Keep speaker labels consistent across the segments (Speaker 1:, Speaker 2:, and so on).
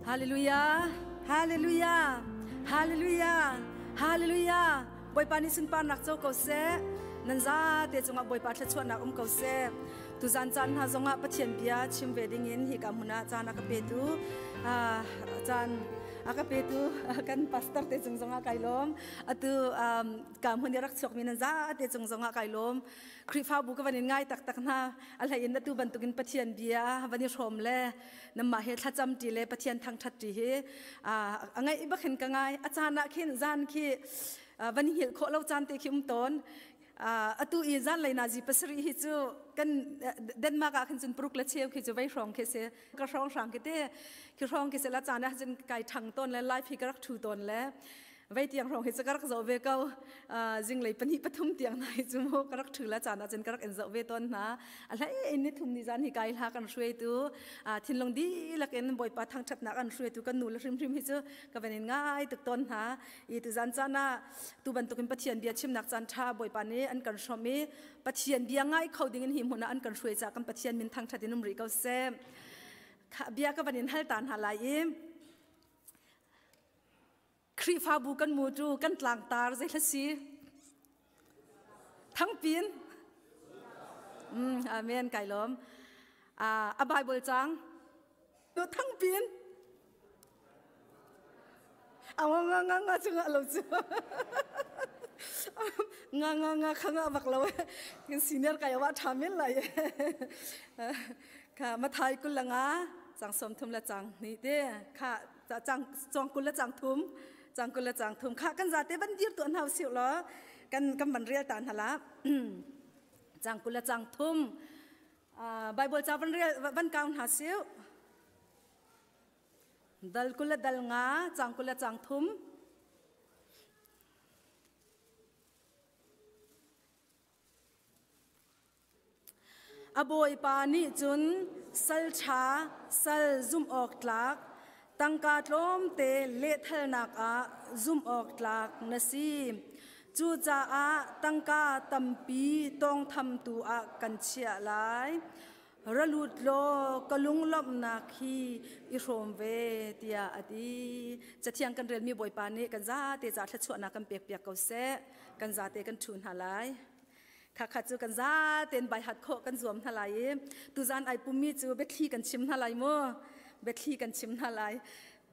Speaker 1: Hallelujah! Hallelujah! Hallelujah! Hallelujah! Bawipa nih sunparnak co ko seh. Nan zate cungah Bawipa thluachuahnak um ko seh. Tuzan caan hna zongah Pathian bia chim ve dingin hika hmun ah caan a ka petu caan a ka petu kan pastor te cung zongah kai lawm. Atu ka hmun i rak chuakmi nan zate cung zongah kai lawm. Khrihfabu ka van in ngai taktak hna. A hlei in atu bantukin Pathian bia van i hrawm le namah he thlacam ṭi le Pathian thangṭhat ṭi hi a ngaih bak hin ka ngai. A caan ah khin zan khi van hngilh khawh lo caan te khi um tawn. Atu i zan lei nazi pasarih hi cu kan Denmark ah khin cun paruk le cheu khi cu vei hrawng khi si. Ka hrawng hrang khi te khi hrawng khi si la caan ah cun kai ṭhang tawn le live hi ka rak ṭhu tawn le vei tiang hrawng hi cu ka rak zoh ve ko. Zinglei pahnih pathum tiang hna hi cu mu ka rak ṭhu la caan ah cun ka rak in zoh ve tawn hna. A hlei in ni thum ni zan hi kai hla kan hruaitu thinlung dihlak in Bawipa thangṭhatnak an hruaitu kan nu le hrimhrim hi cu ka van in ngai tuk tawn hna. I tuzan caan ah tu bantukin Pathian bia chimnak caan ṭha Bawipa nih an kan hrawmh i Pathian bia ngai kho ding in hi hmun ah an kan hruai caah kan Pathian min thangṭhat in um rih ko seh. Bia ka van in hal ta hna lai i Khrihfabu kan mu cu kan tlangtar zei hla si? Thangpin. Amen kai lawm. A Bible cang. Tu thangpin. A nga nga nga nga cu nga lo cu. Nga nga nga kha nga bak lo. Kan senior kai wa tha men lai. Kha mathai kul la nga cang som thum la cang ni te kha cang cong kul le cang thum cang kul le cang thum kha kan zate van dir tuan hau siu lo kan kan van rel ta hna la cang kul le cang thum bible ca van rel van kau hna siu dal kul le dal nga cang kul le cang thum A bawipa nih cun sal ṭha, sal zumhawktlak, tangka tlawmte lehthalnak ah zumhawktlak na si. Cucaah tangka tampi tawngthamtu ah kan chiah lai. Ra lut law ka lunglawmhnak hi i hrawm ve, tiah a ti. Cathiang kan relmi Bawipa nih kan zate ca thluachuahnak kan pekpiak ko seh. Kan zate kan ṭhu hna lai. Khakha cu kan zaten bai hat khawh kan zuam hna lai i tuzan ai pummi cu biathli kan chim hna lai mu. Biathli kan chim hna lai.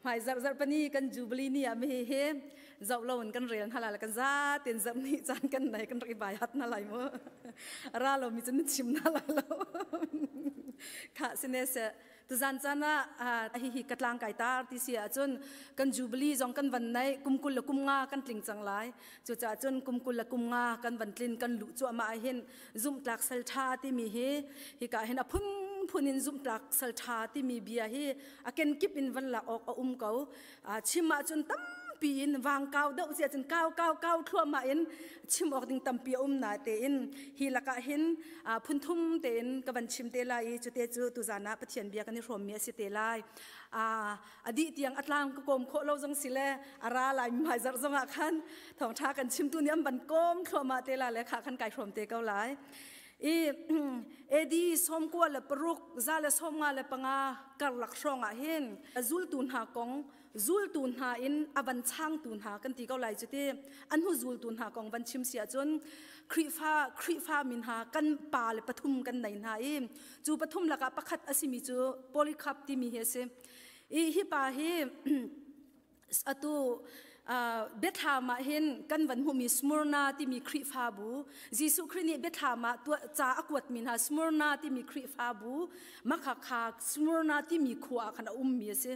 Speaker 1: Hmai zarh zarh pani kan jubilee ni ah mi hi zoh lo in kan rel hna lai kan zaten zarh ni caan kan nei kan rak i bai hat hna lai mu. Ra lo mi cu nan chim hna lai lo. Kha sine se Tuzan caan ah hihi ka tlang kai tar ti si ahcun kan jubilee zong kan van nei kum kul le kum nga kan tling cang lai. Cucaah cun kum kul le kum nga kan van tlin kan luh cuahmah ahhin zumhtlak sal ṭha timi hi hika hin a phunphun in zumhtlak sal ṭha timi bia hi a kenkip in van lak awk a um ko. Chim ahcun tam tampi in vang kau deuh cia cun kau kau kau thluahmah in chim awk ding tampi a um na tein hi lakah hin phun thum tein ka van chim te lai i cute cu tuzan ah Pathian bia kan i hrawmmi a si te lai. A dih tiang a tlang ka kawm khawh lo zong si le a ra lai hmai zarh zong ah khan thawngṭha kan chimtu nih an van kawm thluahmah te la le kha khan kai hrawm te ko lai. I AD sawmkua le paruk za le sawmnga le panga karlak hrawng ah hin zultu hna kong zultu hna in a van changtu hna kan ti ko lai cu ti an hnu zultu hna kong van chim si ahcun Khrihfa Khrihfa min hna kan pa le pathum kan nei hna i cu pathum lakah pakhat a simi cu Polycarp timi hi a si i hi pa hi atu biathlam ah hin kan van hmuhmi Smyrna timi Khrihfabu Jesuh Khrih nih biathlam ah ca a kuatmi hna Smyrna timi Khrihfabu makhakha Smyrna timi khua ah khan a ummi a si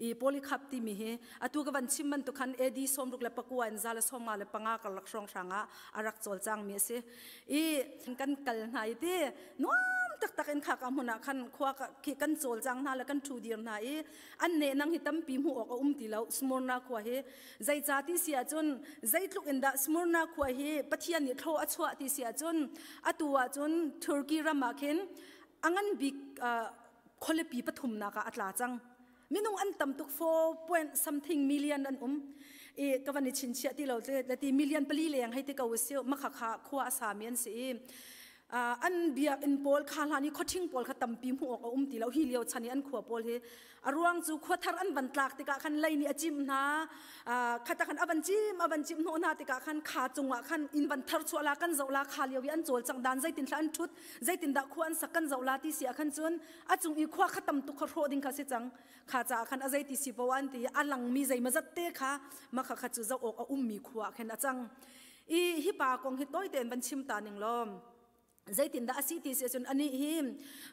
Speaker 1: i Polycarp timi hi atu ka van chim bantuk khan AD sawmruk le pakua in za le sawmnga le panga karlak hrawnghrang ah a rak cawlcangmi a si i kan kal hna i ti nuam taktak in kha ka hmun ah khan khua kan cawlcang hna le kan ṭhu dir hna i an nehnang hi tampi hmuh awk a um ti lo Smyrna khua hi zeica ti si ahcun zeitluk in dah Smyrna khua hi Pathian nih thlaw a chuah ti si ahcun atu ahcun Turkey ram ah khin a ngan bik khualipi pathumnak ah a tla cang minung an tam tuk 4 point something million an um i ka van i chinchiah ti lo le ti million pali leng hei ti ko si makha kha khua a sami an si i. An biakinn pawl kha hlan i khuaṭhing pawl kha tampi hmuh awk a um ti lo. Hi lio chan i an khua pawl hi a ruang cu khua thar an van tlak tikah khan lei nih a cimh hna. Khata khan a van cim a van cimh hnawh hna tikah khan kha cungah khan inn van thar chuah la kan zoh la, kha lio i an cawlcangh dan zeitin thla an ṭhut, zeitindah khua an sak kan zoh la ti si ah khan cun a cung i khua kha tam tuk kha hrawh ding kha si cang. Kha caah khan a zeiti si poah an ti i a langmi zeimazat te kha makha kha cu zoh awk a ummi khua ah khin a cang. I hi pa kong hi tawi tein van chim ta ning law, zeitindah a si ti si ahcun, anih hi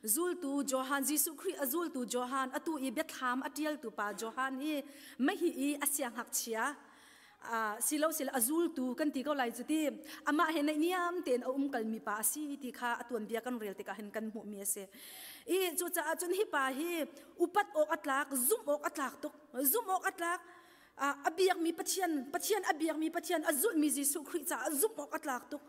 Speaker 1: zultu Johan, Jesuh Khrih a zultu Johan, atu i biathlam a ṭialtu pa Johan hi mahi i a siangngakchia silo sila a zultu kan ti ko lai cu ti, amah he naihniam tein a um kalmi pa a si ti kha a tuanbia kan rel tikah hin kan hmuhmi a si. I cucaah cun hi pa hi upat awk a tlak, zumh awk a tlak tuk, zumh awk a tlak. A biakmi Pathian, Pathian a biakmi Pathian, a zulhmi Jesuh Khrih caah zumh awk a tlak tuk.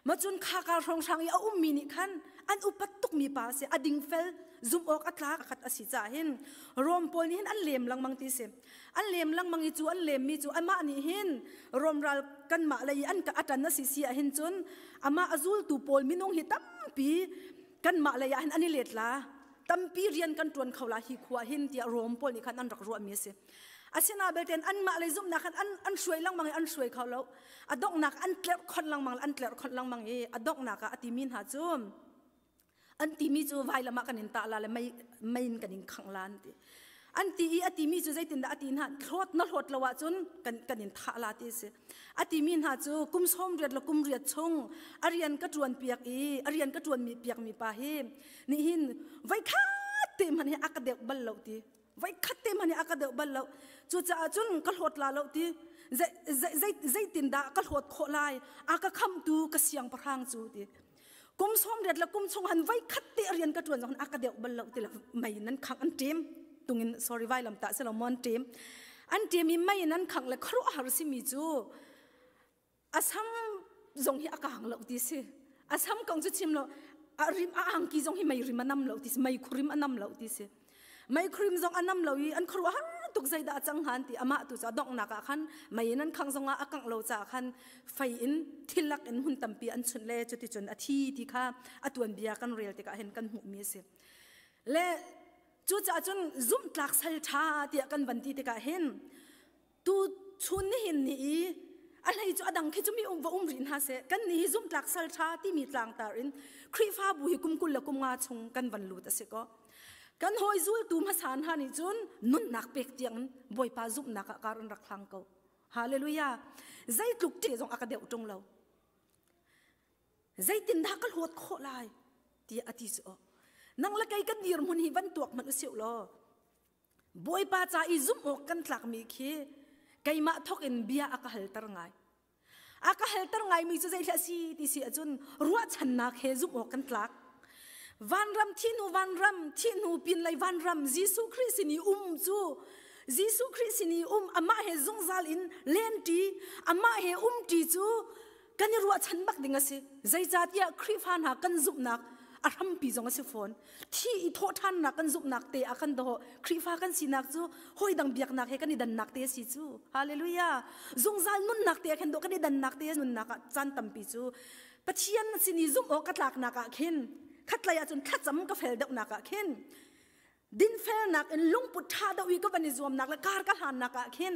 Speaker 1: Ma cun kha kar hrawnghrang i a ummi nih khan an upat tukmi pa a si. A dingfel, zumh awk a tlak khat a si caah hin Rom pawl nih hin an lem lengmang ti si. An lem lengmang i cu an lemmi cu amah nih hin Rom ral kanmah lei i an ka a ṭan a si si ah hin cun amah a zultu pawl minung hi tampi kanmah lei ah hin an i let la, tampi rian kan ṭuan kho la hi khua hin tiah Rom pawl nih khan an rak ruahmi a si. Asina belte anmah lei zumhnak khan an hruai lengmang i an hruai kho lo. A donghnak an tlerh khonh lengmang, an tlerh khonh lengmang i a donghnak ah a timi hna cu, an timi cu vailam ah kan in tah la le mei mei in kan in khangh la an ti. An ti i a timi cu zeitindah a ti hna? Hlawt na hlawt lo ahcun kan in thah la ti si. A timi hna cu kum 80 le kum 8 chung a rian ka ṭuan piak i a rian ka ṭuan mi piak mi pa hi nihin voi khat te hmanh hi a ka deuh bal lo ti, voi khat te hmanh hi a ka deuh bal lo. Cucaah cun ka hlawt la lo ti. Zeitindah ka hlawt khawh lai a ka khamtu ka siangpahrang cu ti? Kum 80 le kum chung han voi khat te rian ka ṭuan zong a ka deuh bal lo ti. Le mei nan khang an ṭim tungin, sorry, vailam tah si lo maw, an ṭim, an ṭim i mei nan khang le khuaruahhar simi cu a sam zong hi a kang lo ti si. A sam kong cu chim lo, a rim, a angki zong hi mei rim a nam lo ti si, mei khurim a nam lo ti si. Mei khurim zong a nam lo i an khuaruahhar tuk, zeidah a cang han ti. Amah tu cu a donghnak ah khan mei in an khang zong ah a kangh lo caah khan fei in thilak in hmun tampi an chunh le cuticun a thi ti kha a tuanbia kan rel tikah hin kan hmuhmi a si. Le cucaah cun zumhtlak sal ṭha tiah kan van ti tikah hin tu chun nihin ni i a hlei cu a dang khi cu mi um va um rih hna seh, kan ni hi zumhtlak sal ṭha timi tlangtar in Khrihfabu hi kum 25 chung kan van lut a si ko. Kan hawi zultu hmasa hna nih cun nunnak pek tiang in Bawipa zumhnak ah kar an rak hlang ko. Hallelujah! Zeitluk ṭih zong a ka deuh ṭung lo, zeitindah ka hlawt khawh lai tiah a ti cu. Nang le kei kan dirhmun hi van tuak hmanh usih law, Bawipa ca i zumh awk kan tlakmi khi keimah thawk in bia a ka halter ngai. A ka halter ngaimi cu zeithla si ti si ahcun, ruahchannak he zumh awk kan tlak. Vanram, thihnu vanram, thihnu pinlei vanram, Jesuh Khrih sin i um cu, Jesuh Khrih sin i um, amah he zungzal in lenṭi, amah he umṭi cu kan i ruahchan bak ding a si. Zeicahtiah Khrihfa hna kan zumhnak a hrampi zong a si fawn. Thi i thawhṭhannak kan zumhnak te ah kan dawh Khrihfa kan sinak cu hawi dang biaknak he kan i dannak te a si cu. Hallelujah! Zungzal nunnak te ah khin dawh kan i dannak te nunnak ah caan tampi cu Pathian sin i zumh awk ka tlaknak ah khin, khatlei ah cun thlacam ka fel deuhnak ah khin, dinfelnak in lungput ṭha deuh i ka van i zuamnak le kar ka hlannak ah khin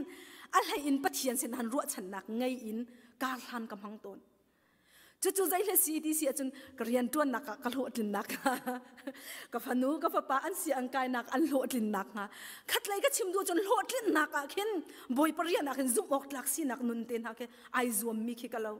Speaker 1: a hlei in Pathian sin han ruahchannak ngei in kar hlan ka hmang tawn. Cucu zei hle si ti si ahcun, ka rianṭuannak ah ka hlawhtlinnak, ka fanu ka fapa an si an kainak an hlawhtlinnak hnga, khatlei ka chim duh cun hlawhtlinnak ah khin Bawipa rian ah khin zumh awk tlak sinak nun te hna khi ai zuammi khi ka lo.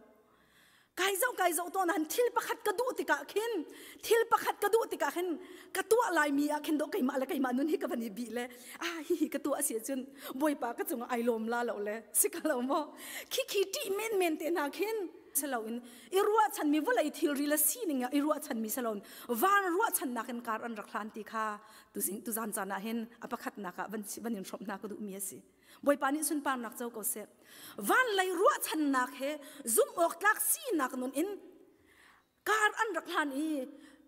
Speaker 1: Kai zoh, kai zoh tawn han thil pakhat ka duh tikah khin, thil pakhat ka duh tikah khin ka tuah lai mi ah khin do keimah le keimah nun hi ka van i bih le, ah, hi hi ka tuah si ahcun Bawipa ka cungah ai lawm la lo le si ka lo maw, khi khi ṭih men men te hna khin siloin i ruahchan mi vawlei thilri le sining ah i ruahchan mi siloin van ruahchannak in kar an rak hlan ti kha tuzing tuzan caan ah hin a pakhatnak ah van van in hrawmh hna ka duh mi a si. Bawipa nih sunparnak co ko seh. Van lei ruahchannak he zumh awk tlak sinak nun in kar an rak hlan i.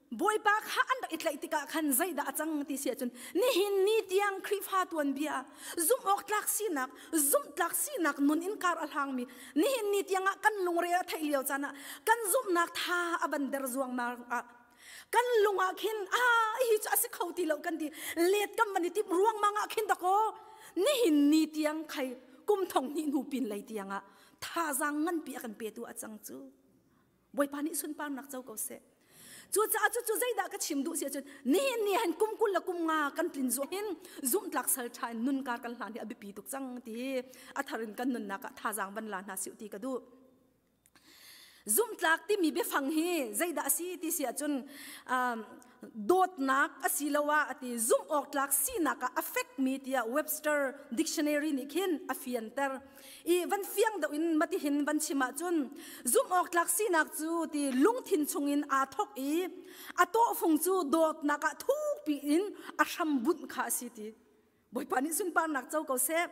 Speaker 1: Bawipa kha an rak i tlaih tikah khan zeidah a cang ti si ahcun nihin ni tiang Khrihfa tuanbia zumh awk tlak sinak zumh tlak sinak nun in kar a hlangmi nihin ni tiangah kan lungre a theih lio caan ah kan zumhnak tha a van der zuangmang ah kan lung ah khin a hi cu a si kho ti lo kan ti let kan van i timh ruangmang ah khin dakaw nihin ni tiang khai kum thong hnih hnu pin lei tiang ah thazaang nganpi a kan petu a cang cu. Bawipa nih sunparnak co ko seh. Cucaah cucu zeidah ka chim duh si ahcun nihin ni han kum 20 le kum nga kan tlin zuah hin zumhtlak sal ṭha in nun kar kan hlan hi a biapi tuk cang ti hi a thar in kan nunnak ah thazaang van la hna siu ti ka duh. Zumhtlak timi biafang hi zeidah a si ti si ahcun dawtnak asiloah a ti zumh awk tlak sinak ah a fekmi tiah Webster Dictionary nih khin a fianter. I van fiang deuh in matihin van chim ahcun zumh awk tlak sinak cu ti lungthin chungin aa thok i a tawhfung cu dawtnak ah thukpi in a hram bunh kha a si ti. Bawipa nih sunparnak co ko seh.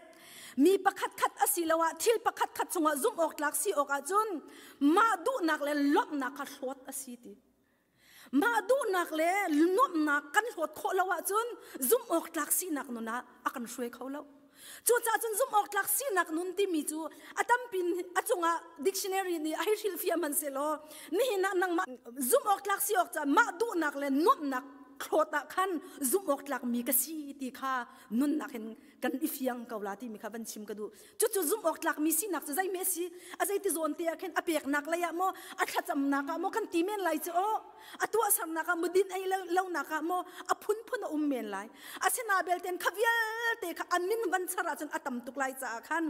Speaker 1: Mi pakhat khat asiloah thil pakhat khat chungah zumh awk tlak si awk ahcun mah duhnak le lawmhnak kha hlawt a si ti. Mah duhnak le nuamhnak kan hlawt khawh lo ahcun zumh awk tlak sinak nun ah a kan hruai kho lo. Cucaah cun zumh awk tlak sinak nun timi cu a tampin a cungah dictionary nih a hei hrilhfiah hmanhsehlaw nihin ah nangmah zumh awk tlak si awk caah mah duhnak le nuamhnak thlawt ah khan zumh awk tlak mi ka si ti kha nunnak in kan i fiang ko la timi kha van chim ka duh. Cucu zumh awk tlakmi sinak cu zeimi a si? A zeiti zawn te ah khin a peknak lei ah maw, a thlacamnak ah maw kan ti men lai cu aw. A tuahsernak ah maw, din ei lonak ah maw, a phunphun a um men lai. Asina belte kha vialte kha a min van char ahcun a tam tuk lai caah khan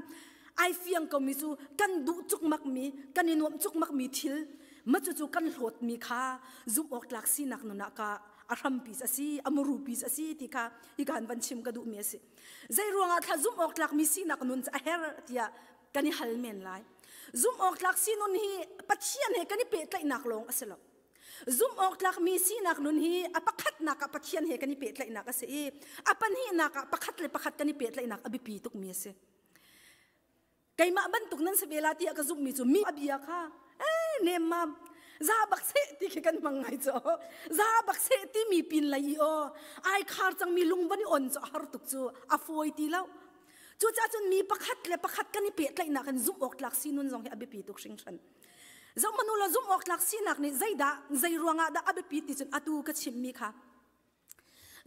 Speaker 1: ai fiang komi cu kan duh cukmakmi, kan i nuamh cukmakmi thil, ma cucu kan hlawtmi kha zumh awk tlak sinak nun ah ka a hrampi a si, a murupi a si ti kha hi kan van chim ka duhmi a si. Zei ruangah thla zumh awk tlakmi sinak nun cu a herh tiah kan i hal men lai. Zumh awk tlak sinun hi Pathian he kan i pehtlaihnak lawng a si lo. Zumh awk tlakmi sinak nun hi a pakhatnak ah Pathian he kan i pehtlaihnak a si i a pahnihnak ah pakhat le pakhat kan i pehtlaihnak a biapi tukmi a si. Keimah bantuk nan si ve la tiah ka zumhmi cu mi a bia kha eh nemmam za bak seh ti khi kan hmang ngai cu za bak seh timi pin lei i aw ai khar cangmi lung van i on cu a har tuk cu a fawi ti lo. Cucaah cun mi pakhat le pakhat kan i pehtlaihnak in zumh awk tlak sinun zong hi a biapi tuk hringhran. Zohmanu law zumh awk tlak sinak nih zeidah zei ruangah dah a biapi ti cun atu ka chimmi kha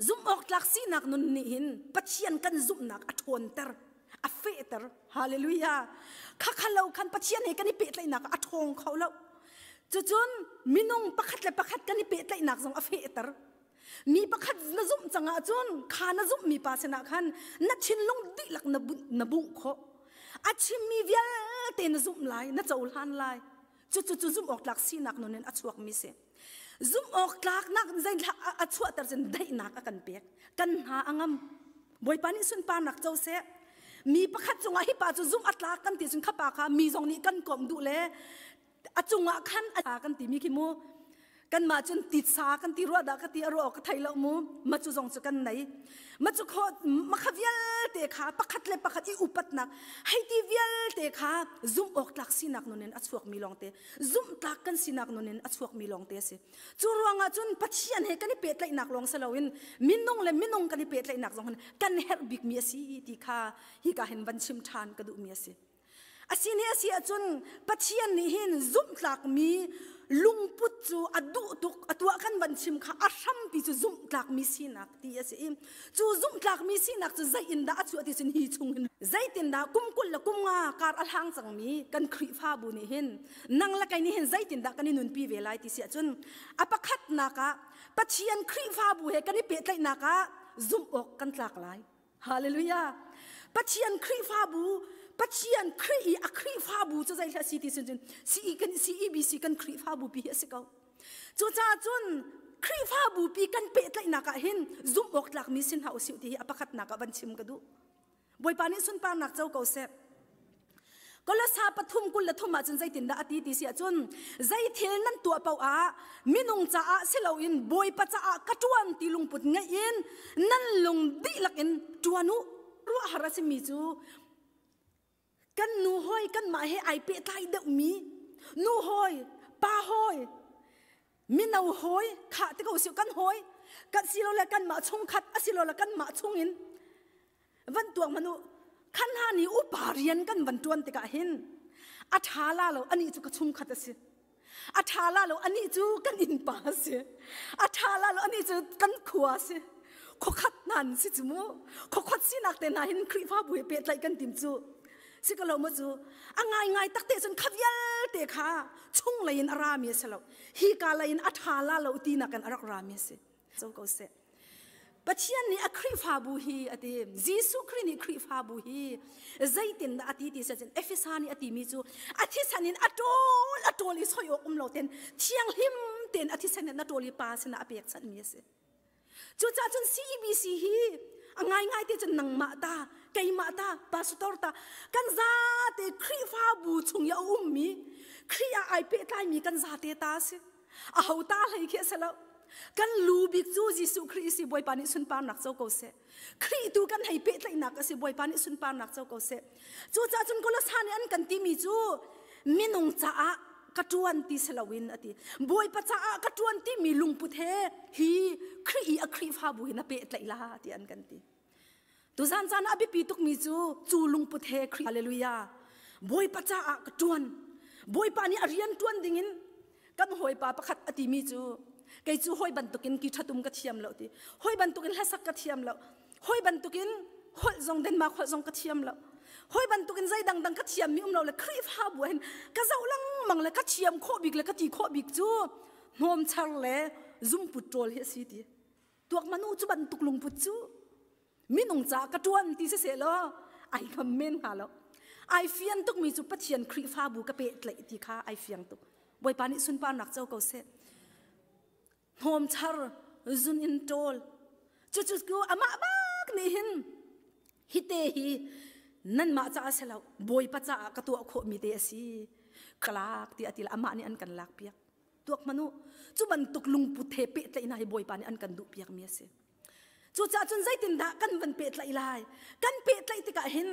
Speaker 1: Zumh awk tlak sinak nun nih hin Pathian kan zumhnak a ṭhawnter, a fehter. Hallelujah. Khakha lo khan Pathian he kan i pehtlaihnak a ṭhawng kho lo. Cucun minung pakhat le pakhat kan i pehtlaihnak zong a fehter. Mi pakhat na zumh cang ahcun kha na zumhmi pa sinah khan na thinlung dihlak na bunh, na bungh khawh. A chimmi vialte na zumh lai, na cohlan lai. Cucu cu zumh awk tlak sinak nun in a chuakmi si. Zumh awk tlaknak zeithlah a chuahter cun daihnak a kan pek. Kan hna a ngam. Bawipa nih sunparnak co seh. Mi pakhat cungah hi pa cu zumh a tlak kan ti cun kha pa kha mi zong nih kan komh duh le a cungah khan a kan timi khi mu kanmah cun titsa kan ti ruah dah ka ti a ruah ka thei lo mu ma cu zong cu kan nei ma cu kho ma kha vialte kha pakhat le pakhat i upatnak hei ti vialte kha zumh awk tlak sinak nun in a chuakmi lawngte zumhtlak kan sinak nun in a chuakmi lawngte a si. Cu ruangah cun Pathian he kan i pehtlaihnak lawng si loin minung le minung kan i pehtlaihnak zong hin kan herh bikmi a si ti kha hika hin van chim ṭhan ka duhmi a si. A si nih a si ahcun Pathian nih hin zumhtlakmi lungput cu a duh tuk a tuah kan van chim kha a hrampi cu zumhtlakmi sinak ti a si i cu zumhtlakmi sinak cu zei in dah a chuah ti cun hi chung hin zeitindah kum 20 le kum nga kar a hlang cangmi kan Khrihfabu nih hin nang le kei nih hin zeitindah kan i nunpi ve lai ti si ahcun a pakhatnak ah Pathian Khrihfabu he kan i pehtlaihnak ah zumh awk kan tlak lai. Hallelujah. Pathian Khrihfabu Pathian Khrih i a Khrihfabu cu zei hlah si ti cun CEBC kan Khrihfabu pi hi a si ko. Cucaah cun Khrihfabu pi kan pehtlaihnak ah hin zumh awk tlakmi si hna usih ti hi a pakhatnak ah van chim ka duh. Bawipa nih sunparnak co ko seh. Kolosa 3:23 ah cun zeitindah a ti ti si ahcun zei thil nan tuah paoh ah minung caah si loin Bawipa caah ka ṭuan ti lungput ngeih in nan lung dihlak in ṭuan u. Ruahhar a simi cu kan nu hawi kanmah he ai pehtlai deuhmi nu hawi pa hawi. Mino hawi khah ti ko si kan hawi kan silole kanmah chungkhat asilole kanmah chungin van tuak manu khan hna ni upa rian kan van tuan tikah hin a tha la lo ani cu ka chungkhat a si a tha la lo ani cu kan innpa a si a tha la lo ani cu kan khua a si khokhat nan si cu mu khokhat sinak te hna hin Khrihfabu he pehtlaih kan tim cu si ko lo mu cu a ngai ngai takte cun kha vialte kha chung lei in a rami a si lo hi ka lei in a tha la lo ti nak in a rak rami a si co ko seh Pathian nih a Khrihfabu hi a ti Jesuh Khrih nih Khrihfabu hi zeitin dah a ti ti cun Efesa nih a timi cu a thisen in a ṭawl a ṭawl i soi awk um lo ten thianghlim tein a thisen in a ṭawl i pa sinah a pekchanhmi a si. Cucaah cun CEBC hi a ngaingai te cun nangmah ta keimah ta pastor ta kan zate Khrihfabu chung i a ummi Khrih ah ai pehtlaimi kan zate ta a si. Aho ta hlei khi a si lo. Kan lu bik cu Jesuh Khrih si Bawipa nih sunparnak co ko seh. Khrih tu kan hei pehtlaihnak a si Bawipa nih sunparnak co ko seh. Cucaah cun Kolosa nih an kan timi cu minung caah ka ṭuan ti si loin a ti. Bawipa caah ka ṭuan timi lungput he hi Khrih i a Khrihfabu hi na pehtlaih la ti an kan ti. Tuzan caan ah a biapi tukmi cu cu lungput he Khrih Hallelujah Bawipa caah ka ṭuan. Bawipa nih a rian ṭuan dingin kan hawipa pakhat a timi cu kei cu hawi bantukin ki ṭhatum ka thiam lo ti. Hawi bantukin hlasak ka thiam lo. Hawi bantukin holh zong Denmark holh zong ka thiam lo. Hawi bantukin zei dangdang ka thiammi um lo le Khrihfabu hin ka zoh lengmang le ka thiam khawh bik le ka ti khawh bik cu hnawmchar le zumput ṭawl hi a si ti. Tuak manu cu bantuk lungput cu minung caah ka ṭuan ti siseh law ai ngam men hnga lo. Ai fian tukmi cu Pathian Khrihfabu ka pehtlaih ti kha ai fiang tuk. Bawipa nih sunparnak co ko seh. Hnawmchar zun in ṭawl. Cucu cu amah bak nih hin hite hi nanmah caah si lo Bawipa caah ka tuah khawhmi te a si. Ka lak ti a ti le amah nih an kan lak piak. Tuak hmanh u, cu bantuk lungput he pehtlaihnak hi Bawipa nih an kan duhpiakmi a si. Cucaah cun zeitindah kan van pehtlaih lai? Kan pehtlaih tikah hin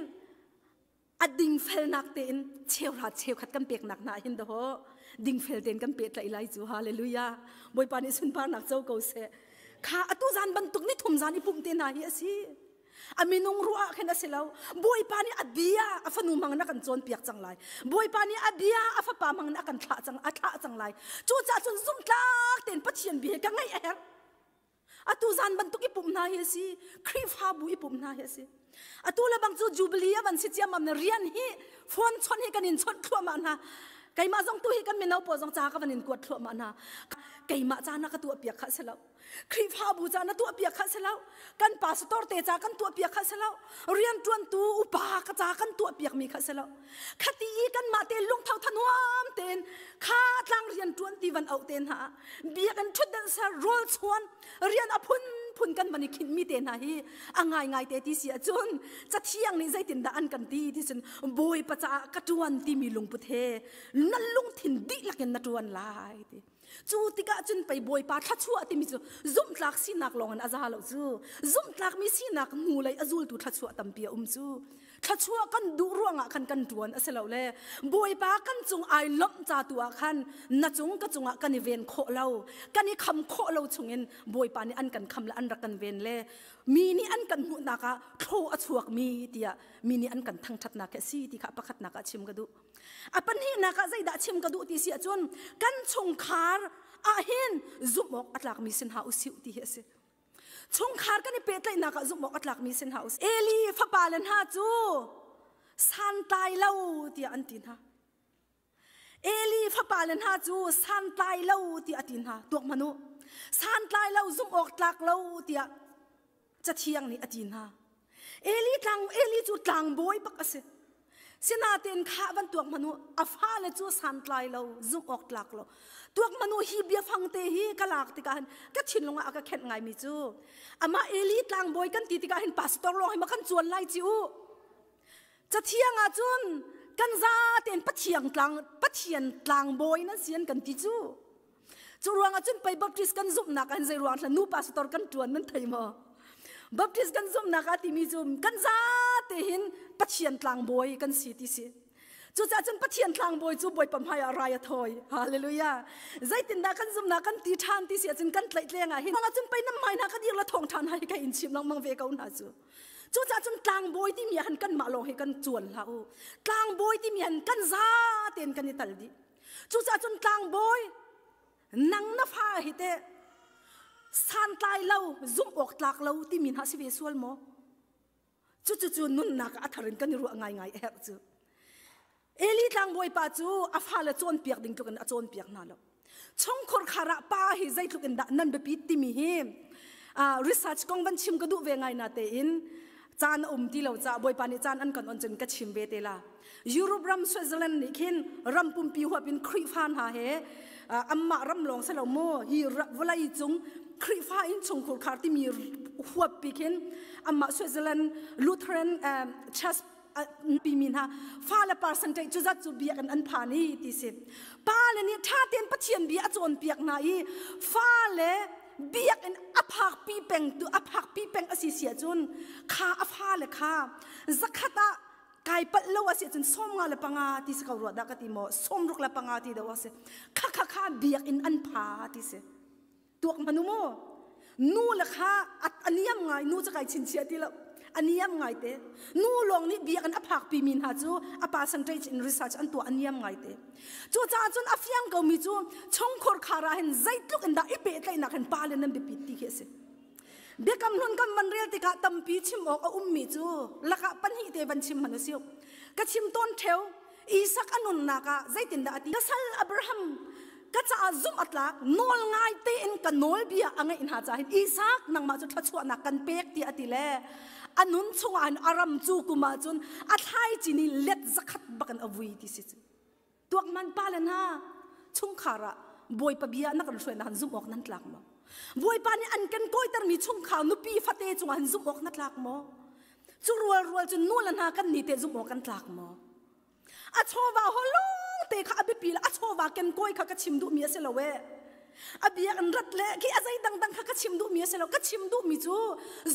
Speaker 1: a dingfelnak tein cheuhra cheukhat kan peknak hna hin daw dingfel tein kan pehtlaih lai cu hallelujah Bawipa nih sunparnak co ko seh kha atu zan bantuk ni thum zan i pumh te hna hi a si A minung ruah ah khin a si lo. Bawipa nih a bia a fanu hmang in a kan cawnpiak cang lai. Bawipa nih a bia a fapa hmang in a kan thlah cang a thlah cang lai. Cucaah cun zumhtlak tein Pathian bia hi ka ngaih a herh. Atu zan bantuk i pumh hna hi a si. Khrihfabu i pumh hna hi a si. Atu le bang cu Jubilee a van si ciammam na rian hi phone chawnh hi kan in chawnh thluahmah hna. Keimah zong tu hi kan mino pawl zong ca ka van in kuat thluahmah hna. Keimah ca na ka tuah piak kha si lo. Khrihfabu ca na tuahpiak kha si lo. Kan pastor te ca kan tuahpiak kha si lo. Rianṭuantu upa ka ca kan tuahpiakmi kha si lo. Khati i kanmah te lungtho thanuam tein kha tlang rianṭuan ti van auh te hna ah biakinn ṭhutdan ser rawl chuan rian a phunphun kan van i khinhmi te hna hi a ngaingai te ti si ahcun cathiang nih zeitindah an kan ti ti cun Bawipa caah ka ṭuan timi lungput he na lungthin dihlak in na ṭuan lai ti. Cu tikah cun pei Bawipa thluachuah timi cu zumhtlak sinak lawngin a za lo cu. Zumhtlakmi sinak hnulei a zultu thluachuah tampi a um cu. Thluachuah kan duh ruangah khan kan ṭuan a si lo le Bawipa kan cung ai lawmh ca tu ah khan na cung ka cungah kan i ven khawh lo, kan i kham khawh lo chungin Bawipa nih an kan kham le an rak kan ven le mi nih an kan hmuhnak ah thlaw a chuakmi tiah mi nih an kan thangṭhatnak hi a si ti kha pakhatnak ah chim ka duh. A pahnihnak ah zeidah chim ka duh ti si ahcun kan chungkhar ah hin zumh awk a tlakmi sin hna usih ti hi a si. Chungkhar kan i pehtlaihnak ah zumh awk a tlakmi sin hna usih. Eli fapale hna cu santlai lo tiah an ti hna. Eli fapale hna cu santlai lo tiah a ti hna. Tuak hmanh u. Santlai lo zumh awk tlak lo tiah Cathiang nih a ti hna. Eli tlang Eli cu tlangbawi bak a si. Sinain kha van tuak hmanh u, a fale cu santlai lo, zumh awk tlak lo. Tuak hmanh u hi biafang te hi ka lak tikah hin ka thinlung ah a ka khenh ngaimi cu amah Eli tlangbawi kan ti tikah hin pastor lawng hi ma kan cuan lai ci u. Cathiang ah cun kan zatein Pathian tlang Pathian tlangbawi nan si an kan ti cu. Cu ruangah cun pei Baptist kan zumhnak ah zei ruang hla nu pastor kan ṭuan nan thei maw? Baptist kan zumhnak ah timi cu kan zate hin Pathian tlangbawi kan si ti si. Cucaah cun Pathian tlangbawi cu Bawipa hmaiah rai a thawi. Hallelujah. Zeitindah kan zumhnak kan ti ṭhan ti si ahcun kan tlaihtleng ah hin cun pei nan hmai hna ka dir la thawng ṭhan hai ka in chim lengmang ve ko hna cu. Cucaah cun tlangbawi timi ah han kanmah lawng hi kan cuan hlah u. Tlangbawi timi han kan za tein kan i tal dih. Cucaah cun tlangbawi nang na fa hi teh santlai lo zumh awk tlak lo timi hna si ve sual maw? Cucu nunnak ah a thar in kan i ruah ngaingai a herh cu. Eli tlangbawi pa cu a fale cawnpiak ding tluk in a cawnpiak hna lo. Chungkhur khar ah pa hi zeitluk in dah nan biapit timi hi research kong van chim ka duh ve ngai na tein caan a um ti lo caah Bawipa nih caan an kan on cun ka chim ve te la. Europe ram Switzerland nih khin ram pumpi huap in Khrihfa hna he anmah ram lawng si lo maw hi vawlei cung Khrihfa innchungkhur khar timi huap pi khin anmah Switzerland Lutheran Church pimi hna fale percentage cu zat cu biakinn an phan i ti si. Pale nih ṭha tein Pathian bia a cawnpiak hna i fale biakinn a phakpi peng tu a phakpi peng a si si ahcun kha a fale kha zakhat ah kai palh lo a si ahcun 55 ti si ko rua dah ka ti maw 65 ti do a si kha kha kha biakinn an pha ti si tuak hmanu mu nu le kha a niam ngai nu cu kai chinchia ti lo a niam ngai te nu lawng nih biakinn a phak pi mi hna cu a percentage in research an tuah a niam ngai te cu caah cun a fiang ko mi cu chungkhur khar ah hin zeitluk in dah i pehtlaihnak hin pa le nan biapit ti khi a si Biakam hlun kan van rel tikah tampi chim awk a ummi cu lakah pahnih te van chim hmanh u sih. Ka chim tawn ṭheo. Isak a nunnak ah zeitindah a ti? Ka sal Abraham ka caah zumh a tlak nawl ngai tein ka nawlbia a ngeih hna caah hin Isak nangmah cu thluachuahnak kan pek tiah a ti le a nun chungah hin a ram cu kum ah cun a thlaici nih let zakhat bakin a vui ti si cu. Tuakman pa le hna chungkhar ah Bawipa bia na kan hruainak han zumh awk nan tlak maw? Bawipa nih an kan kawitermi chungkhar nupi fate cungah han zumh awk na tlak maw? Cu rual rual cun nu le hna kan ni te zumh awk kan tlak maw? A chawva holong te kha a biapi le a chawva ken kawi kha ka chim duhmi a si lo e. A bia an rat le khi a zei dangdang kha ka chim duhmi a si lo. Ka chim duhmi cu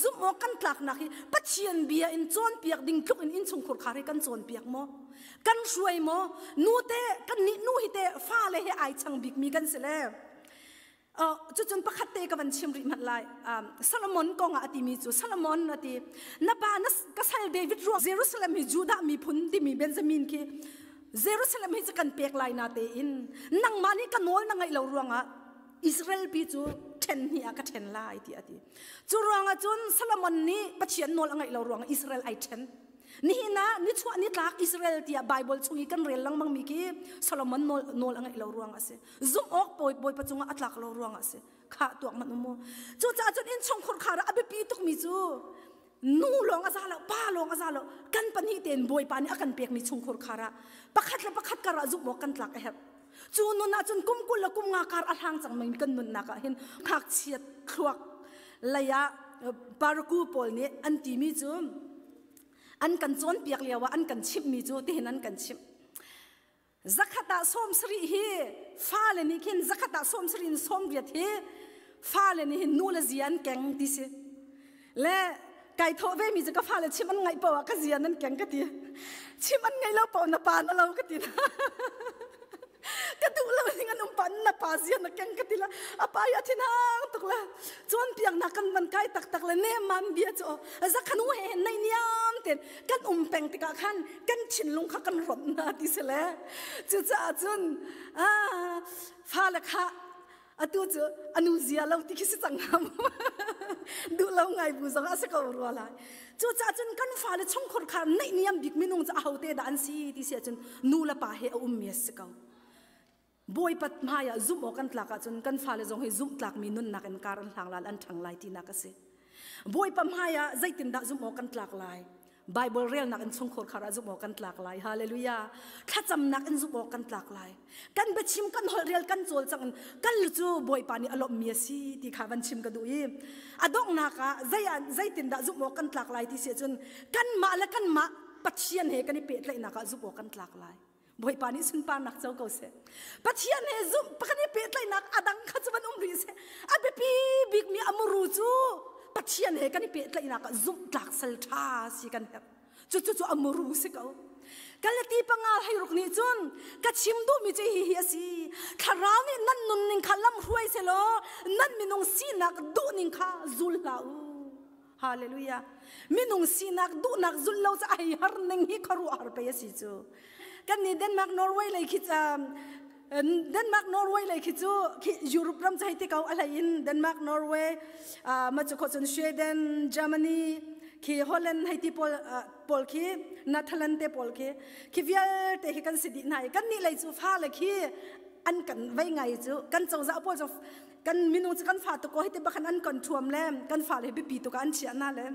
Speaker 1: zumh awk kan tlaknak hi Pathian bia in cawnpiak ding tluk in innchungkhur khar hi kan cawnpiak maw? Kan hruai maw? Nu te kan nih nu hi te fale he ai chang bikmi kan si le. Cucun pakhat te ka van chim rih hmanh lai. Solomon kong ah a timi cu Solomon a ti. Na pa na ka sal David ruang Jerusalem hi Judah miphun timi Benjamin khi Jerusalem hi cu kan pek lai na tein nangmah nih ka nawl na ngaih lo ruangah Israel pi cu ṭhen hnih ah ka ṭhen lai ti a ti. Cu ruangah cun Solomon nih Pathian nawl a ngaih lo ruangah Israel ai ṭhen. Nihin ah nichuah nitlak Israel tiah Bible chung i kan rel lengmang mi khi Solomon nawl, nawl a ngaih lo ruangah a si. Zumh awk Bawipa cungah a tlak lo ruangah a si. Khah tuak manh u mu. Cucaah cun innchungkhur khar ah a biapi tukmi cu nu lawng a za lo pa lawng a za lo kan pahnih tein bawipa nih a kan pekmi chungkhur khar ah pakhat le pakhat kar ah zumh awk kan tlak a herh cu nun ah cun kum 20 le kum 50 kar a hlang cang mi kan nunnak ah hin ngakchiat thluak lei ah paraku pawl nih an timi cu an kan cawnpiak lio ah an kan chimhmi cu tihin an kan chimh Zakhat ah 70 hi fale nih khin zakhat ah 70 in 80 hi fale nih hin nu le zia an keng ti si. Le kai thawh ve mi cu ka fale chim an ngaih paoh ah ka zia nan keng ka ti. Chim an ngaih lo paoh na pa na lo ka ti. Ka duh lo ning an um pa na pa zia na keng ka ti la. A pa ya thin hang tuk la. Cawn piak na kan van kai tak tak le ne man bia cu zakhanu he nei niam ten kan um peng tikah khan kan thinlung kha kan rawnh hna ti si le cucaah cun fale kha atu cu anu zia lo ti khi si cang hnga mu duh lo ngai bu zong a si ko rua lai cucaah cun kan fale chungkhur kha neih niam bik minung cu ahote dah an si ti si ahcun nu le pa he a ummi a si ko Bawipa hmaiah zumh awk kan tlak ahcun kan fale zong hi zumh tlakmi nunnak in kar an hlang lai an ṭhang lai tinak a si. Bawipa hmaiah zeitindah zumh awk kan tlak lai? Bible relnak in chungkhur khar ah zumh awk kan tlak lai. Hallelujah. Thlacamnak in zumh awk kan tlak lai. Kan biachim kan holh rel kan cawl cang in kan lu cu Bawipa nih a lawmhmi a si ti kha van chim ka duh i a donghnak ah zei ah zeitindah zumh awk kan tlak lai ti si ahcun kanmah le kanmah Pathian he kan i pehtlaihnak ah zumh awk kan tlak lai. Bawipa nih sunparnak co ko seh. Pathian he zumh kan i pehtlaihnak a dang kha cu van um rih seh. A biapi bikmi a muru cu Pathian he kan i pehtlaihnak ah zumh tlak sal ṭha si kan herh. Cucu cu a muru si ko. Galati panga hei ruk nih cun ka chim duhmi cu hi hi a si. Thlarau nih nan nunning kha lam hruai selaw nan minung sinak duhning kha zul hlah u. Hallelujah. Minung sinak duhnak zulh lo cu ai har ning hi khuaruahhar pei a si cu. Kan nih Denmark Norway lei khi Denmark Norway lei khi cu Europe ram cu hei ti ko a hlei in Denmark Norway ma cu khawh cun Sweden Germany khi Holland hei ti pawl pawl khi Netherlands te pawl khi khi vialte khi kan si dih hna i kan nih lei cu fale khi an kan vei ngai cu kan cozah pawl cu kan minung cu kan fa tuk ko hiti bakhan an kan thuam le kan fale biapi tuk ah an chiah na le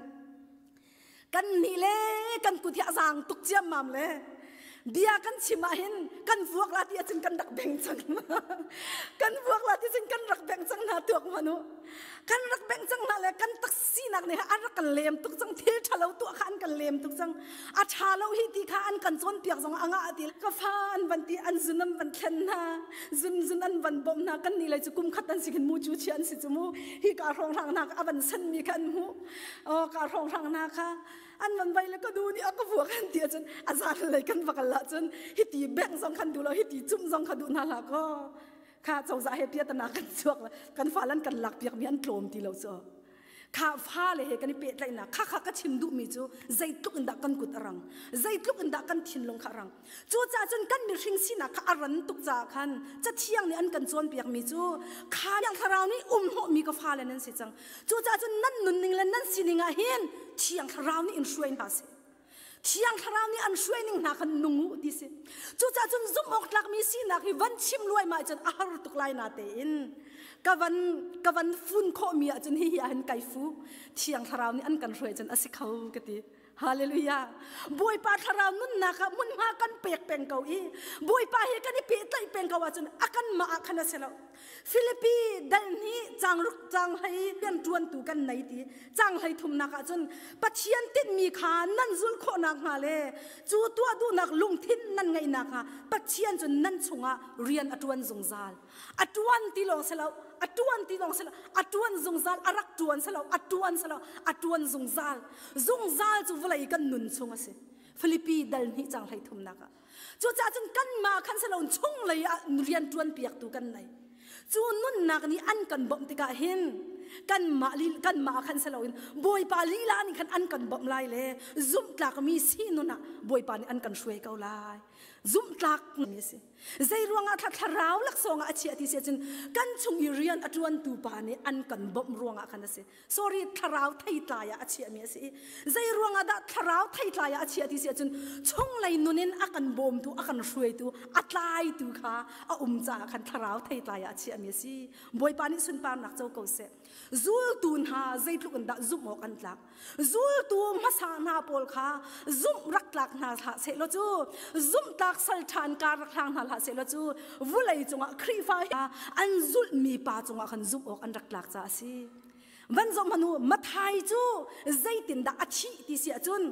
Speaker 1: kan nih le kan kut hi a zaang tuk ciammam le bia kan chim ah hin kan vuak la ti ahcun kan rak beng cang kan vuak la ti cun kan rak beng cang hna tuak hmanh u kan rak beng cang hna le kan taksinak nih an rak kan lem tuk cang thil ṭhalo tuah kha an kan lem tuk cang a ṭha lo hi ti kha an kan cawnpiak zong a ngah ti ka fa an van ti an zun an van thlen hna zun zun an van bawmh hna kan nih lei cu kum khat an si khin mu cu chia an si cu mu hi ka hrawng hrang hna a van sen mi kha an hmuh oh ka hrawng hrang hna kha an van vai le ka nu nih a ka vuak an ti ahcun a zan lei kan va kal ahcun hiti beng zong khan duh lo hiti cum zong kha duh hna hlah kaw kha cozah he piatana kan chuak kan fa lan kan lak piak mi an tlawm ti lo cu kha fale he kan i pehtlaihnak kha kha ka chim duhmi cu zeitluk in dah kan kut a rang zeitluk in dah kan thinlung kha a rang cucaah cun kan mihring sinak kha a ran tuk caah khan cathiang nih an kan cawnpiakmi cu kha thlarau nih um hnawhmi ka fale nan si cang cucaah cun nan nunning le nan sining ah hin thiang thlarau nih in hruai hna seh Thiang Thlarau nih an hruai ning hna khan nung u ti si. Cucaah cun zumh awk tlakmi sinak hi van chim luaimai cun a har tuk lai na tein ka van ka van fun khawhmi ahcun hihi ah hin kai fu. Thiang Thlarau nih an kan hruai cun a si kho ka ti. Hallelujah. Bawipa thlarau nunnak ah hmunhma kan pek peng ko i Bawipa he kan i pehtlaih peng ko ahcun a kan mah ah khan a si lo. Filipi dal hnih changruk changhlei rianṭuantu kan nei ti changhlei thumnak ah cun Pathian tinhmi kha nan zulh khawh nakhnga le cu tuah duhnak lungthin nan ngeih nakhnga Pathian cu nan chungah rian a ṭuan zungzal. A ṭuan ti lawng si lo, a ṭuan ti lawng si lo, a ṭuan zungzal, a rak ṭuan si lo, a ṭuan si lo, a ṭuan zungzal. Zungzal cu vawlei kan nun chung a si. Filipi dal hnih changhlei thumnak ah. Cucaah cun kanmah khan si loin chunglei ah rian ṭuanpiaktu kan nei. Cu nunnak nih an kan bawmh tikah hin kanmah kanmah khan si loin Bawipa lila nih khan an kan bawmh lai le zumhtlakmi si nun ah Bawipa nih an kan hruai ko lai. Zumhtlak mi a si. Zei ruangah thlarau laksawng ah a chiah ti si ahcun kan chung i rian a ṭuantu pa nih an kan bawmh ruangah khan a si. Sorry, thlarau theitlai ah a chiahmi a si i zei ruangah dah thlarau theitlai ah a chiah ti si ahcun chunglei nun in a kan bawmtu, a kan hruaitu, a tlaitu kha a um caah khan thlarau theitlai ah a chiahmi a si. Bawipa nih sunparnak co ko seh. Zultu hna zeitluk in dah zumh awk an tlak. Zultu hmasa hna pawl kha zumh rak tlak hna hlah seh law cu zumh tlak sal ṭhan kar rak hlang hna hlah seh law cu vulei cungah Khrihfa an zulhmi pa cungah khan zumh awk an rak tlak caah a si. Van zoh hmanh u, Mathai cu zeitindah a thih ti si ahcun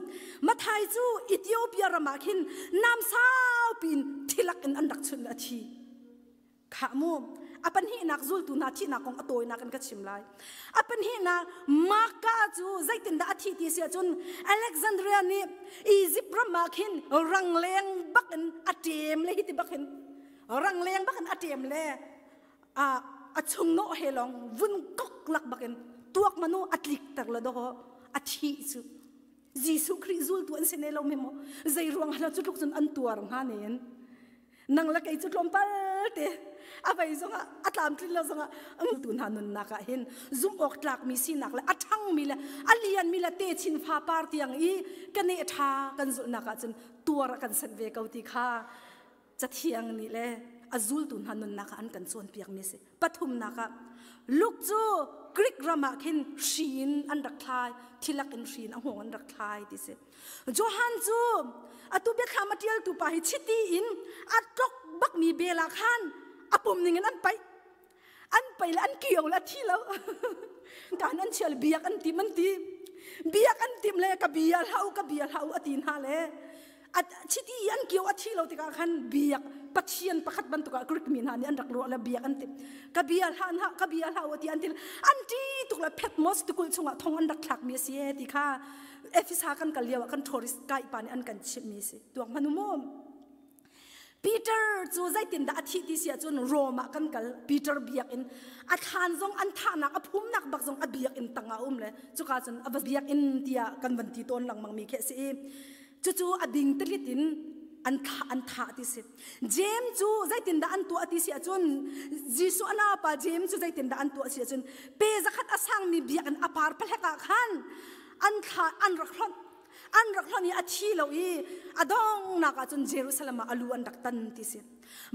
Speaker 1: Mathai cu Ethiopia ram ah khin nam saupi in thilak in an rak chunh a thi. Khah mu, a pahnihnak zultu hna thihnak kong a tawinak in ka chim lai. A pahnihnak Marka cu zeitindah a thih ti si ahcun Alexandria nih Egypt ram ah khin rangleng bak in a ṭem le hiti bak hin rangleng bak in a ṭem le a chungnawh he lawng vun kok lak bak in tuak manu a tlik ter le dawh a thih cu Jesuh Khrih zultu an si ne lo mi maw zei ruang ah cu tluk cun an tuar hnga men nang le kei cu tlawmpal te a vei zongah a tlamtlin lo zongah tu hna nunnak ah hin zumh awk tlakmi sinak le a ṭhangmi le a lianmi le techin fa par tiang i ka ne ṭha kan zulhnak ah cun tuar a kan sanh ve ko ti kha Cathiang nih le a zultu hna nunnak ah an kan cawnpiakmi a si. Pathumnak ah Luke cu Greek ram ah khin hri in an rak thlai, thilak in hri in a hngawng an rak thlai ti si. Johan cu atu biathlam a ṭialtu pa hi chiti in a tlok bakmi bel ah khan a pum ning in an paih. An paih le an kio le a thi lo. Kan an chial biak an tim an ti. Biak an tim le ka bia hlah u ka bia hlah u a ti hna le chiti an kio a thi lo tikah khan biak pathian pakhat bantuk ah Greek mi hna nih an rak ruah le biak an ti ka bia hlah hna ka bia hlah u ti an ti an ti tuk le Patmos tikulh chungah thong an rak thlak mi a si e ti kha. Efesa kan kal lio ah kan tourist kai pa nih an kan chimhmi si. Tuak hmanu mu. Peter cu zeitindah a thih ti si ahcun Rome ah kan kal. Peter biakinn a thlan zong an thahnak a phumnak bak zong a biakinn tang ah a um le cuka cun a va biakinn tiah kan van ti tawn lengmang mi khi a si i cucu a ding telit in an thah an thah ti si. James cu zeitindah an tuah ti si ahcun Jesuh a naupa James cu zeitindah an tuah si ahcun pe zakhat a sangmi biakinn a par pahlek ah khan an thla an rak hlonh an rak hlonh i a thi lo i a donghnak ah cun Jerusalem ah a lu an rak tan ti si.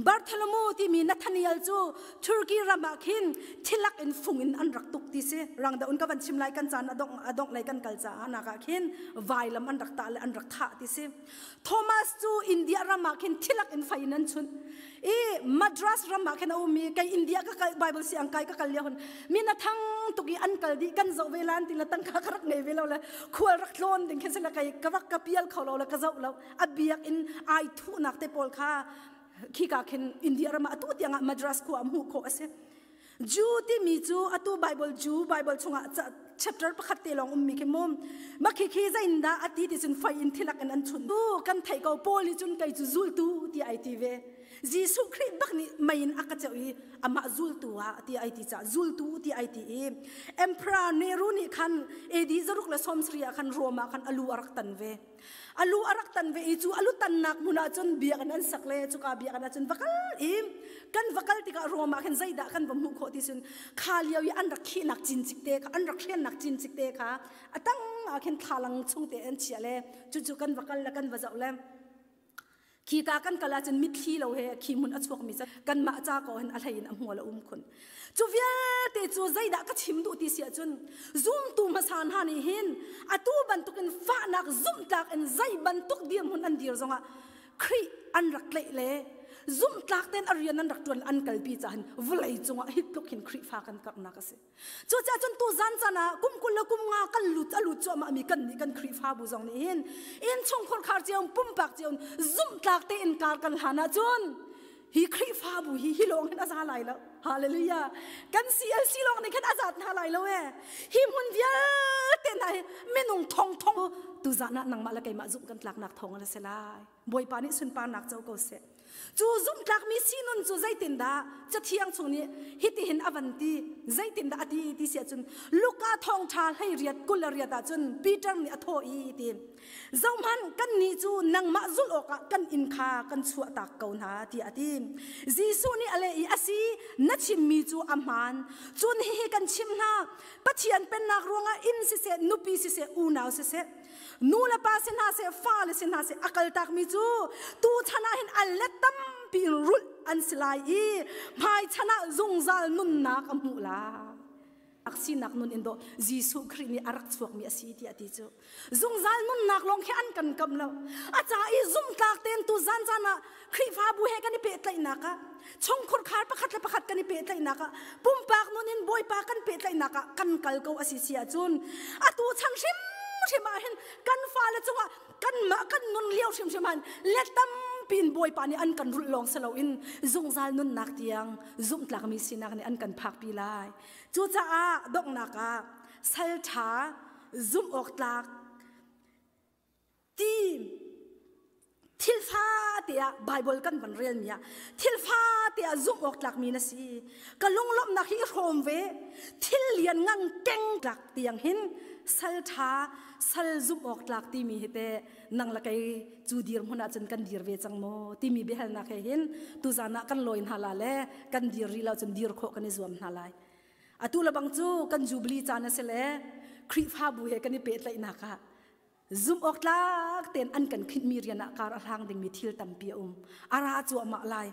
Speaker 1: Bartholomew timi Nathaniel cu Turkey ram ah khin thilak in fung in an rak tuk ti si. Rang dah un ka van chim lai kan caan a dongh a dongh lei kan kal caah nak ah khin vailam an rak tah le an rak thah ti si. Thomas cu India ram ah khin thilak in fei in an chunh. I Madras ram ah khin a um i kei India ka kal Bible siang kai ka kal lio hun min a thang tuk i an kal dih kan zoh ve lan ti la tangka ka rak ngei ve lo le khual rak tlawn ding khin sila kai ka rak ka pial kho lo le ka zoh lo a biak in ai thuhnak te pawl kha khika khin India ram ah atu tiang ah Madras khua ah hmuh khawh a si. Jew timi cu atu Bible Jew Bible chungah chapter pakhat te lawng ummi khi mum makhi khi zeindah a ti ti cun fei in thilak in an chun tu kan theih ko Paul nih cun kei cu zultu ti ai ti ve Jesuh Khrih bak nih mei in a ka ceuh i amah zultu ah ti ai ti caah zultu ti ai ti i Emperor Nero nih khan AD 170 ah khan Rome ah khan alu a rak tan ve alu a rak tan ve i cu alu tannak hmun ah cun biakinn an sak le cuka biakinn ah cun va kal i kan va kal tikah Rome ah khin zeidah kan va hmuh khawh ti cun kha lio i an rak khihnak cincik te kha an rak hriannak cincik te kha a tang ah khin thlalang chung te an chiah le cucu kan va kal le kan va zoh le Khika kan kal ahcun mitthli lo he khi hmun a chuakmi cu kanmah ca ko hin a hlei in a hmual a um khun. Cu vialte cu zeidah ka chim duh ti si ahcun zumtu hmasa hna nih hin atu bantukin fahnak zumhtlak in zei bantuk dirhmun an dir zongah Khrih an rak tlaih le zumhtlak tein a rian an rak ṭuan an kalpi caah vawlei cungah hi tluk hin Khrihfa kan karhnak a si. Cucaah cun tu zan caan ah kum 20 le kum 5 kan lut a lut cuahmah mi kan nih kan Khrihfabu zong nih hin innchungkhar khar cio pumpak cio zumhtlak tein kar kan hlan ahcun hi Khrihfabu hi hi lawng hin a za lai lo. Hallelujah. Kan CLC lawng nih khan a zat hna lai lo e. Hi hmun vialte hna hi minung thong thong tu zan ah nangmah le keimah zumh kan tlaknak thawng an si lai. Bawipa nih sunparnak co ko seh. Cu zumhtlakmi sinun cu zeitindah Cathiang chung nih hitihin a van ti, zeitindah a ti ti si ahcun Luka thawngṭha 18 28 ahcun Peter nih a thawh i ti zohhmanh kannih cu nangmah zulh awkah kan inn kha kan chuahtak ko hna tiah a ti. Jesuh nih a leh i asi na chimmi cu a hmaan. Cun hihi kan chimh hna Pathian pennak ruangah inn siseh nupi siseh unau siseh nu le pa si hna seh fale si hna seh a kaltakmi cu tu chan ah hin a let tampi in rulh an si lai i hmai chan ah zungzal nunnak a hmuh lai sinak nun in dawh Jesuh Khrih nih a rak chuakmi a si tiah ti cu zungzal nunnak lawng khi an kan kam lo a ca i zumtlak tein tu zan zan ah Khrihfabu he kan i pehtlaihnak ah chungkhur khar pakhat le pakhat kan i pehtlaihnak ah pumpak nun in Bawipa kan pehtlaihnak ah kan kal ko a si si ahcun atu chan hrimhrim ah hin kan fale cungah kanmah kan nun lio hrimhrim ah let tampi in Bawipa nih an kan rulh lawng si loin zungzal nunnak tiang zumhtlakmi sinak nih an kan phakpi lai. Cucaah donghnak ah sal ṭha zumh awk tlak Ti thil fate ah Bible kan van relmi ah thil fate ah zumh awk tlakmi na si. Ka lunglawmhnak hi i hrawm ve. Thil lian ngang keng tlak tiang hin sal ṭha sal zumh awk tlak timi hi te nang le kei cu dir hmun ah cun kan dir ve cang maw timi biahalnak he hin tuzan ah kan lawi hna la le kan dir rih lo cun dir khawh kan i zuam hna lai. Atu le bang cu kan jubilee caan a si le Khrihfabu he kan i pehtlaihnak ah Zumh awk tlak tein an kan khinhmi rian ah kar a hlang dingmi thil tampi a um. A ra cuahmah lai.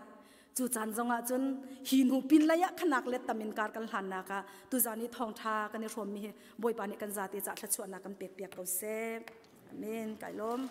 Speaker 1: Cu caan zongah cun hi hnu pin lei ah khanak let tam in kar kan hlannak ah tuzan i thawngṭha kan i hrawmmi hi Bawipa nih kan zate cah thluachuahnak kan pek piak ko seh. Amen. Kai lawm.